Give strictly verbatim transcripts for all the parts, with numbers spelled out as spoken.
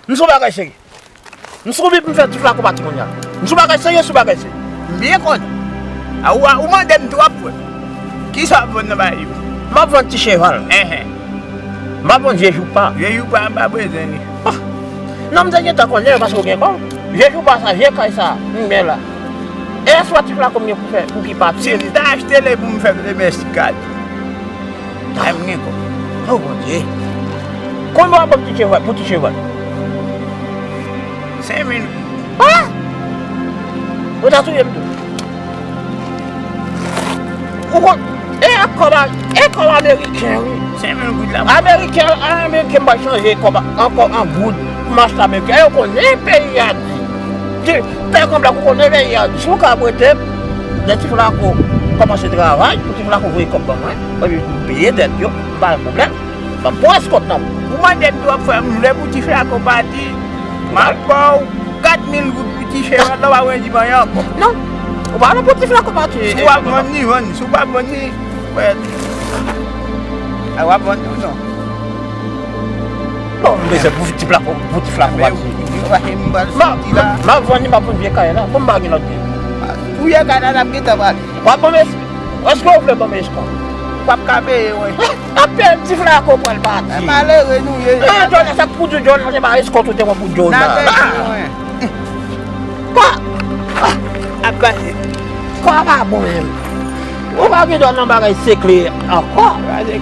M sou bagay serye. M sou bib m fè ti flako pati kounye a. M sou bagay serye, sou bagay serye. M byen konnen. A, ou, ou mande m twòp, frè. Kisa w ap vann nan bagay yo? M ap vann ti cheval. Enhen. M ap vann vye joupa. Vye joupa, m pa bezwen li. Ah. Non, m te gentan konnen yo paske w gen kòb. Vye joupa sa, vye kay sa, m gen la. E èske pa ti flako m gen pou fè, pou ki pati? Si m ta achte li pou m fè Lemèsi kado. Ay, m gen kòb. Oh, Bondye. Konbyen w ap ban m ti cheval, pou ti cheval? Senk mil. Ah! Ou ta touye m tou. Ou konn, e kòb a, e kòb ameriken, wi. Senk mil goud la. Ameriken, ameriken, m pral chanje kòb ankò an goud pou m achte ameriken. E yo konnen peyi a di. Di, pè konn blak, ou konnen peyi a di. Si w ka prete m, lè ti flako kòmanse travay, pou ti flako voye kòb ban mwen, epi m peye dèt yo, m pa gen pwoblèm. Ban m pran eskòt nan. Ou mande m twòp, frè m, m vle pou ti flako pati. M ap ba w kat mil goud pou ti cheval la, w pa wè di manyen ankò. Non. Ou pa nan pou ti flako pati. Si w ap vann li, vann li. Si w pa vann li, frè. A, w ap vann li ou non? Bon, m bezwen pou ti flako, pou ti flako pati. M ap vann li, m ap vann vye kay la. Bon, m pa gen lòt byen. Pou vye kay la, n ap gentan pale. W ap ban m eskòt? Èske w vle ban m eskòt? W ap ka peye, wi. Apèl ti flako pral pati. Malere nou ye. Ah, Jònas, sa k pou di Jònas, se pa eskòt ou te pran pou Jònas. N a pèdi, wi. Kò a pa bon menm. Ou pa gen dwa nan bagay sekle ankò.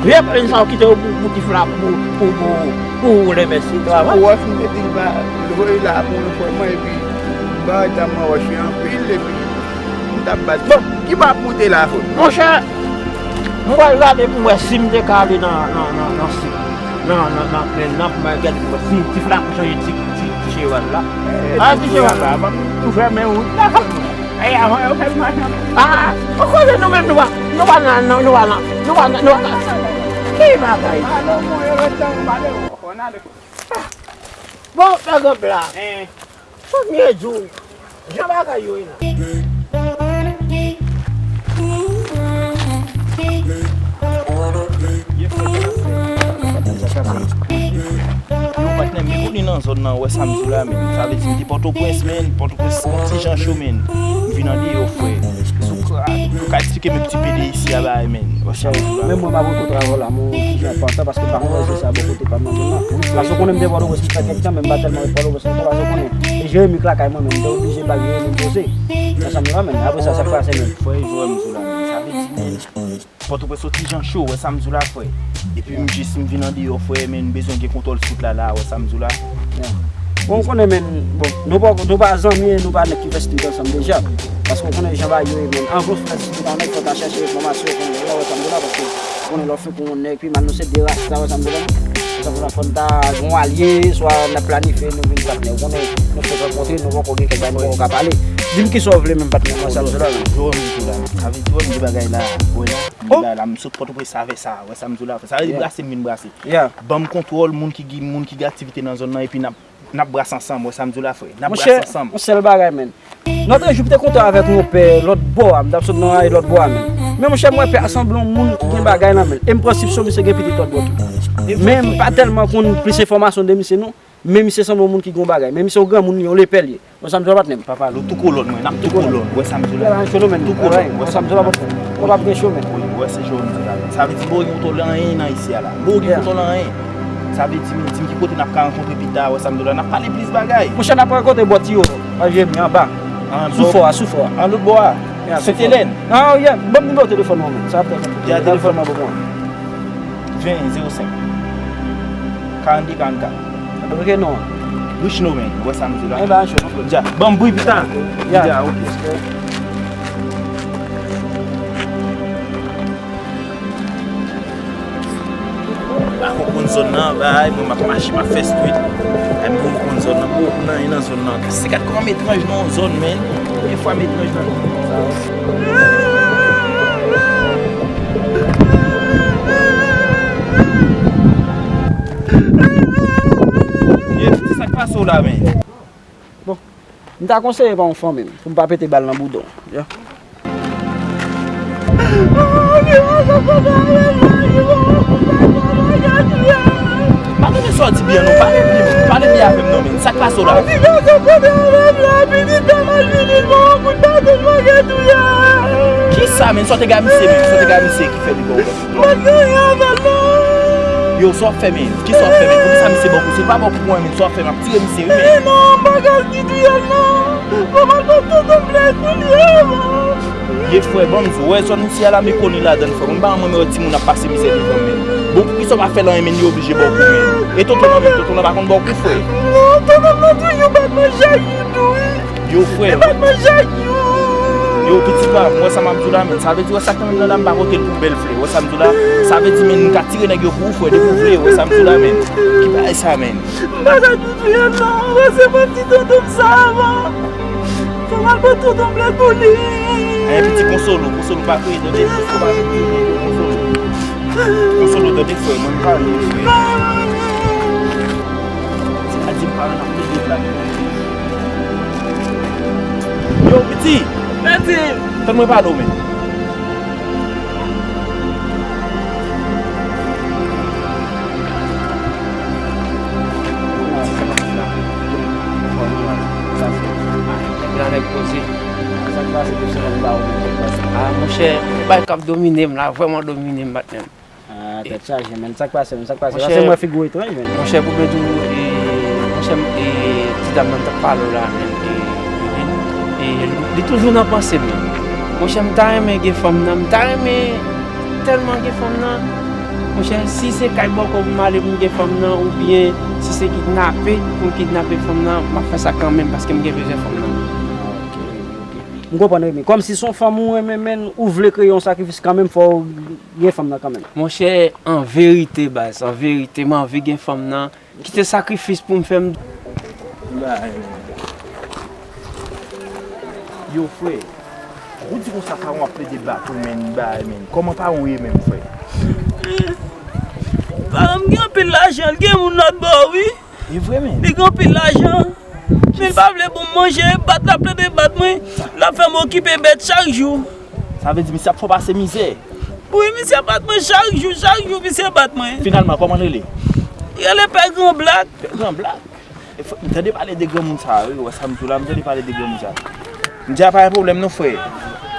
Vye plenn sa w kite yo pou, pou ti flako, pou, pou, pou, pou Lemèsi. Travay. Wòch m te di l pa lwe la pou yon fwa mwen, epi bagay sa mwen wòch yo anpil, epi m t ap bat. Bon, ki pa pou te la, fò? Monchè, m pral gade pou m wè si m te ka ale nan, nan, nan, nan, nan, nan, nan, nan, nan, pou m al gade pou m wè si ti flako chanje ti, ti, ti cheval la. Ah, ti cheval la. Ou fèmen wout la. Ay, avan yo fè m mache. Ah, ou konnen nou menm nou pa, nou pa nan, nou, nou pa nan, nou pa nan, nou pa nan. Ki bagay? Bon, nèg an bla. Fòk m di w, jan bagay yo ye la. Yo, patnè m, depi w vin nan zòn nan, ou wè sa m di w la, menn. Sa vle di m te Pòtoprens, menn. Pòtoprens se yon ti jan cho, menn. M vin andeyò, frè. Sou ka, ou ka eksplike m yon ti pe de isi a, bagay, menn. Ou wè sa m di w la, menn. Menm mwen, m ap rankontre avè w la, m yon ti jan pantan, paske m pa konn wè sa bò kote pa m nan zòn nan. Paske w konnen m te Pòtoprens, m fè kèk tan, men m pa tèlman ret Pòtoprens ankò, paske w konnen. E Jeremi k lakay mwen, menn, m te oblije bay Jeremi m poze. Sa sa m la, menn. Apre sa, sa k pase, menn? Frè, e jwè m sou la, menn. Sa vle di, menn, Pòtoprens yon ti jan cho, wè sa m di w la, frè. Epi m jis, m vin andeyò, frè, menn, m bezwen gen kontwòl sou wout la, la, wè sa m di w la. Bon, ou konnen, menn, bon, nou pa, nou pa zanmi, nou pa nèg ki fè street ansanm deja. Paske w konnen jan bagay yo ye, menn. Anvan w fè street a nèg, fò w ta chèche enfòmasyon, konnen, wè sa m di w la, paske w konnen lè w fè Pou yon nèg pi mal, nou se de rasta, wè sa m di la. Sa fè fò n ta gen yon alye, swa n ap planifye, nou vin patnè. Ou konnen, nou fèk rankontre, nou poko gen kèk bagay, nou poko ka pale. Di m kisa w vle menm, patnè, mwen sa m di la. Jowèm di la. Sa vle di, wè m di bagay la, wè la. M di bagay la, m sot Pòtoprens avè sa, wè sa m di la. Sa vle di brase m vin brase. Ban m kontwòl moun ki gen, moun ki gen aktivite nan zòn nan, epi n ap N ap brase ansanm, wè sa m di w la, frè. N ap brase ansanm. Monchè, yon sèl bagay, menn. Lòt jou, m te kontre avèk yon pè lòt bò a, m t ap sot nan lari lòt bò a, menn. Men, monchè, m wè pè a sanble yon moun ki gen bagay nan men l. E m panse sou misye gen pitit lòt bò tou. Men, m pa tèlman konn plis enfòmasyon de misye, non. Men, misye sanble yon moun ki gen yon bagay. Men, misye yon granmoun, li, yon lepè, li ye. Wè sa m di w la, patnè m? Papa, lo tou kolòn mwen, n ap tou kolòn. Wè sa m di w la. Tou kolòn. Wè sa m di w la, patnè m. Ou p ap gen cho, menn. Wi, wè se jònn di la. Sa vle di, m pa gen kontwòl anyen nan isi a la. M pa gen kontwòl anyen. Sa vle di, men, di m ki kote n ap ka rankontre pita, wè sa m di w la. N ap pale plis bagay. Monchè, n ap rankontre bò Tiyo, an Jemi, anba. Sou fò a, sou fò a. An lòt bò a. Sentelèn. Ah, yeah. Ban m nimewo telefòn mwen, menn. Sa ap fè. Ya, telefòn mwen pou mwen. Ven, zewo senk. Karannde, karannkat. Ok, non. Richno, men. Wè sa m di la. Eh ben, je comprends. Dja, ban m bri pita. Ya. Dja, ok. Pako konn zòn nan, bay, mwen m ap mache, m ap fè street. Ay, m poko konn zòn nan, m poko konn anyen nan zòn nan. Se gad kòman m etranj nan yon zòn, men. Premye fwa m etranj nan yon zòn konsa. Ye, piti, sa k pase w la, men? Bon, m ta konseye pa yon fanmi m, pou m pa pete bal nan bouda w. Ya. M pa tande sa w di byen non, pale byen, pale byen avè m non, men. Sa k pase w la? Ti gason kote avè m la, pitit pa mal vini, l pran yon kout baton, l manke touye. Kisa, men? Sa w te gen a misye, men? Sa w te gen a misye ki fè li ba w? M pa t gen anyen avè l non. Yo, sa w ap fè, men? Kisa w ap fè, men? Poukisa misye ba w kou? Se pa ba w kou mwen, men. Sa w ap fè, m ap tire misye wi, men. Men non, m pa ka di touye l non. Fò m al pran tonton m plent pou li avan. Ye frè, ban m di w, wè zòn misye a la, m koni ladann frè. Mwen pa renmen wè timoun ap pase mizè devan m, men. Bon, poukisa w pa fè l anyen, men, li oblije ba w kou, men? E tonton nan, men, tonton nan pa konn ba w kou, frè? Non, tonton nan toujou bat mwen chak jou tou wi. Yo, frè, li bat mwen chak jou. Yo, pitit pa m, wè sa m ap di w la, men. Sa vle di, wè sa k nan men m nan la, m pa pote l pou bèl flè. Wè sa m di w la? Sa vle di, men, m ka tire nèg yo pou ou, frè, depi w vle, wè sa m di w la, men. Ki bagay sa, men? M pa ka di touye l non, wè se mwen ki tonton m sa avan. Fò m al pran tonton m plent pou li. Enben piti, konsole w, konsole w, pa kriye, tande? Konsole w, pa kriye, tande? Konsole w, tande, frè, mwen m pale, frè. Se pa di m pale, n ap plede blayi. Yo, piti! Piti! Tann mwen pale w, men. Nèg la nèg poze. Sa k pase, Christian, ba ou menm, sa k pase? Ah, monchè, yon bagay k ap domine m la, vrèman domine m, patnè m. Ah, tèt chaje, men. Sa k pase, men? Sa k pase? Monchè, paske m wè figi w etranj, men. Monchè, pou byen di w, e, monchè, e, ti dam nan m t ap pale w la, men, e, e, e, li toujou nan panse m, men. Monchè, m ta renmen gen fanm nan, m ta renmen tèlman gen fanm nan. Monchè, si se kay bòkò pou m ale pou m gen fanm nan, oubyen si se kidnape pou m kidnape fanm nan, m ap fè sa kanmenm paske m gen bezwen fanm nan. Ah, ok, ok. M konprann, wi, men kòmsi se yon fanm ou renmen, men ou vle kreye yon sakrifis kanmenm, fò w gen fanm nan kanmenm. Monchè, an verite, baz, an verite, m anvi gen fanm nan. Kite sakrifis pou m fè m. Bay. Yo, frè. Ou di konsa, pawon ap plede bat ou, men, bay, men. Kòman pawon ye menm, frè? Paran m gen anpil lajan, l gen moun lòt bò, wi. E vre, men. Li gen anpil lajan. Men l pa vle ban m manje, bat l ap plede bat mwen. L ap fè m okipe bèt chak jou. Sa vle di misye ap fè w pase mizè. Wi, misye ap bat mwen chak jou, chak jou misye bat mwen. Finalman, kòman l rele? Li rele Pè Gran Blak. Pè Gran Blak? E fò, m tande pale de granmoun sa a, wi, wè sa m di w la, m tande pale de granmoun sa a. M di a pa gen pwoblèm non, frè.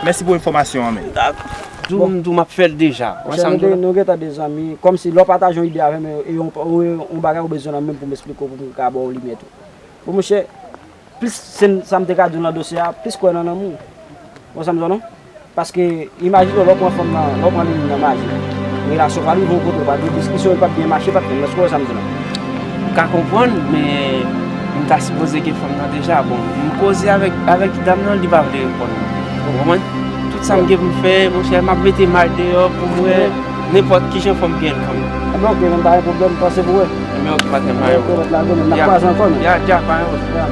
Mèsi pou enfòmasyon an, men. Dakò. Di w, m di w m ap fè l deja. Wè sa m di w la? Nou gentan de zanmi, kòmsi lè w pataje yon ide avè m, e yon, yon bagay ou bezwen nan men m pou m esplike w, pou m ka ba w limyè tou. Bon, monchè, plis se sa m te ka di w nan dosye a, plis kwè nan lanmou. Wè sa m di w non? Paske, imajine w, lè w pran fanm nan, lè w pran Lili nan maji. Relasyon pa rive yon kote, pa gen diskisyon, li p ap byen mache, pa t menm. Èske w wè sa m di w la? M ka konprann, men m ta sipoze gen fanm nan deja. Bon, m koze avèk, avèk dam nan, li pa vle reponn mwen. Ou konprann? Tout sa m gen pou m fè, monchè, m ap mete may deyò pou m wè nenpòt kijan fò m gen l kanmenm. Enben, oke, men pa gen pwoblèm, pase pou wè. Enben, oke, patnè m. Enben, oke, lòt la, men n ap kwaze ankò, men. Ya, ya, pa gen pwoblèm. Ya.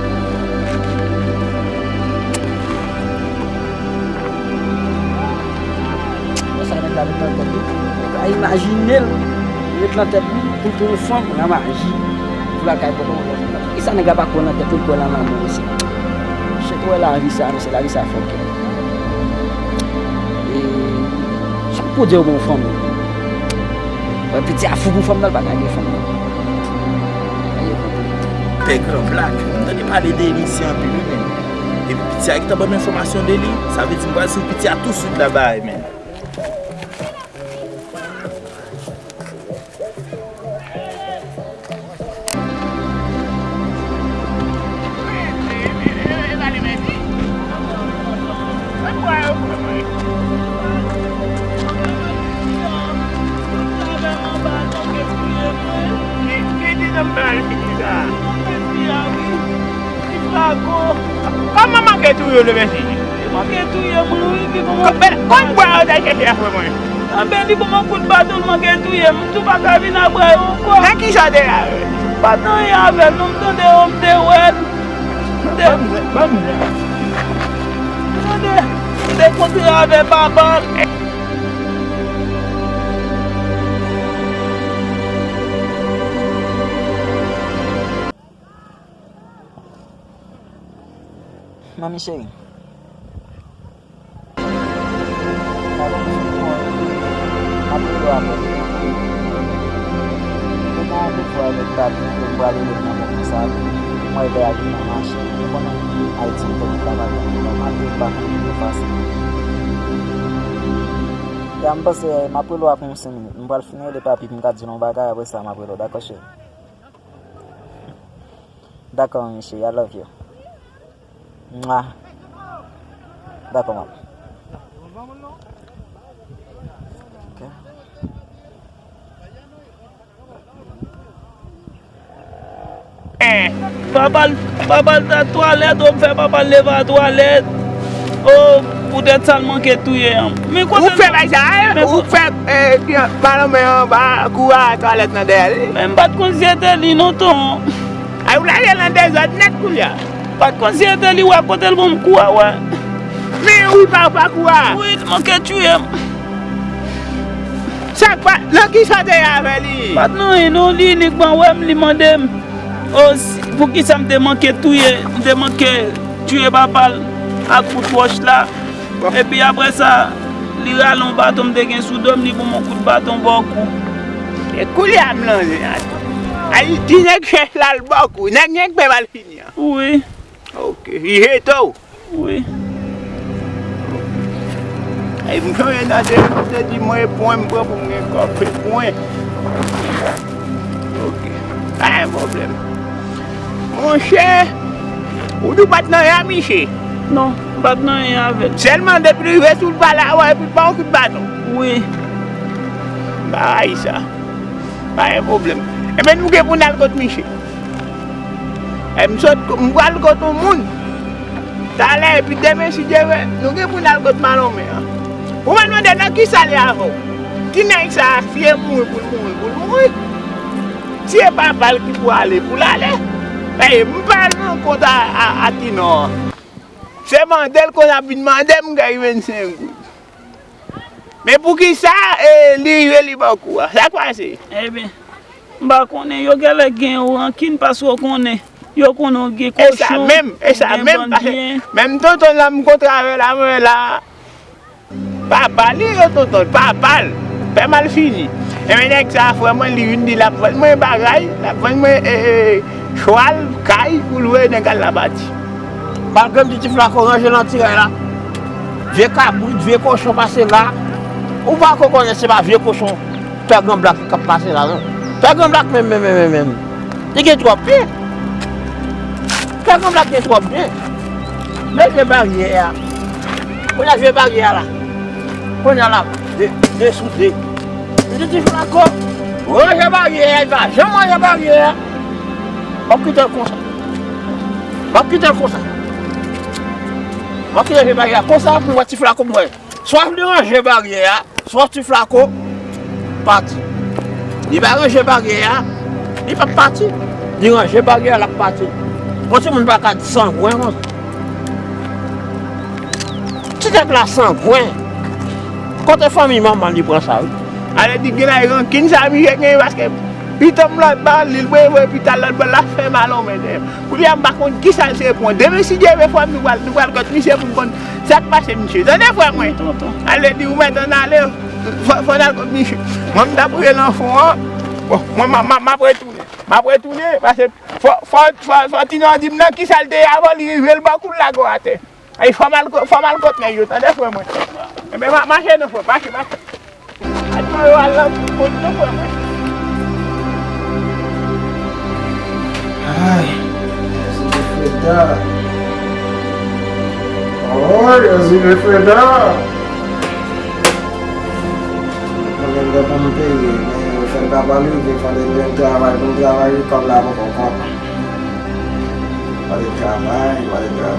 Wè sa nèg la met nan tèt li. Ou ka imajine l met nan tèt li pou l pran yon fanm nan maji. Pou l al kay bòkò pou l pran fanm nan. Kisa nèg la pa kwè nan tèt li, l kwè nan lanmou mesye? Chèt, wè lavi sa, mesye, lavi sa fòkè. E chak pwodui yo gen yon fanm. Wè, piti a fou pou fanm nan, l pa ka gen fanm nan. Aye, konprann. Pè Gran Blak, m tande pale de misye anpil, wi, men. Epi piti a gentan ban m enfòmasyon de li, sa vle di m pral swiv piti a touswit la, bay, men. Kòman manke touye w, le mèsi? Li manke touye mwen, wi, li bon. Kòman bwa yo t al chèche a frè mwen? Anben, li ban m yon kout baton, l manke touye m. M tou pa ka vin apre yo ankò. Nan ki jan de la, wi? Pa t anyen avè l, non, m tande yo, m te wè l. M te. Ban m wè, ban m wè. M tande, m te kontre avè papa l. Manmi cheri. Pardon, m ap rele w apre. Ou nan yon kote Pral met papi pou m pral rele nan moman sa. Mwen lè a vin nan machin. Ou konnen Ayiti entènèt la pa gen pwoblèm. Anpil pa konn yo fasil. Ya, m panse m ap rele w apre yon senk minit. M pral fin rele papi pou m ka di l yon bagay, apre sa m ap rele w, dakò cheri? Dakò, wi, cheri, I love you. Mwa. Dakò, mama. Ok. Eh, papa l, papa l t a twalèt, ou m fè papa l leve a twalèt. Oh, poutèt sa l manke touye an. Men kote. Ou fè bagay sa, eh? Men ou fè, eh, malanmen an ba koura twalèt nan dèyè li. Men m pa t konn si se te li non, ton. Ay, ou lage l nan dezòd nèt kounye a. Pa t konn si se te li, wè kote l ban m kou a, wè. Men wi, papa kou a. Wi, li manke tiye m. Sa k pa, nan ki sa te ye avè li? Pa t nan anyen non, li inik ban wè m, li mande m, o, si, poukisa m te manke touye, m te manke tiye papa l ak kout wòch la. Bon. Epi apre sa, li rale yon baton m te gen sou do m, li ban m yon kout baton bò kou. E koulye a m nan zen a. Ay, di nèg chèch la l bò kou. Nèg nèg pè mal fini an. Wi. Ok. Li jete w. Wi. Ay, m sonje nan de, m te di mwen e pwen m pran pou m gen kòb, se pwen. Ok. Pa gen pwoblèm. Monchè, ou di w pa t nan anyen a misye? Non, m pa t nan anyen avè l. Sèlman depi l rive sou l pale avè w epi l ba w kout baton. Wi. M pa rayi sa. Pa gen pwoblèm. Ebyen, nou gen pou n al kot misye. E m sot, m pral kot yon moun talè, epi demen, si Dye vle, nou gen pou n al kot malonmen an. Pou mwen mande nan ki sa l ye avè w. Ti nèg sa a, si e mouri pou l mouri, pou l mouri. Si e papa l ki pou ale, pou l ale. Paske m pa al nan kont a, a, a Tinò an. Se mande l konn ap vin mande m kay vennsenk goud. Men poukisa, e, li rive li ba w kou a? Sa k pase? Ebyen, m pa konnen, yo genlè gen yon rankin paske w konnen, yo konnen w gen kochon, e sa menm, e sa menm, paske menm tonton la m kontre avè l la, mwen la, papa li yo tonton, papa l, fè mal fini. Ebyen nèg sa a, frè mwen, li vin di l ap vann mwen bagay, l ap vann mwen, e, e, chwal, kay, pou l voye nèg al Labadi. Malgre m di ti flako ranje nan ti ray la, vye kabrit, vye kochon pase la. Ou pa ko konnen se pa vye kochon Pè Gran Blak k ap pase la, non. Pè Gran Blak menm, menm, menm, menm, menm. Li gen twòp byen. Pè Gran Blak gen twòp byen. Men vye baryè a. Kounye a vye baryè a la. Kounye a la, de, de sou de. M di ti flako, ranje baryè a, li pa janm ranje baryè a. M ap kite l konsa. M ap kite l konsa. M ap kite vye baryè a konsa pou wè ti flako pou wè. Swa li ranje baryè a, swa ti flako pati. Li pa ranje baryè a, li p ap pati. Li ranje baryè a, l ap pati. Yon timoun pa ka sangwen konsa. Ti nèg la sangwen. Kote fanmi manman li pran sa, wi. Ale di gen ay rankin sa misye genyen paske pitit m lòt bò, li voye voye pitit lòt bò, l ap fè malonmen dèyè. Kounye a m pa konn kisa l se pran. Demen si Dye vle fò m nou pral, nou pral kot misye pou m konn sa k pase misye. Tande frè mwen. Wi, tonton. Ale di ou mèt ann ale, fò, fò n al kot misye. Mwen m t ap rele nan fon an. Bon, mwen m, m, m ap retounen. M ap retounen, paske fò, fò, fò, fò Tinò di m nan kisa l te ye avan li rive l ba kou l lage w atè. Ay, fò m al ko-, fò m al kot nèg yo, tande frè mwen. Ebyen, ma-, mache non frè, mache, mache. Ay, fò yo al nan kot non frè mwen. Ay, Jezi de Freda. Oh, Jezi de Freda. Mwen gen dwa pou m peye, men fè l pa pale, fè l travay, pou m travay, kòb la poko kont. Pale travay, pale travay.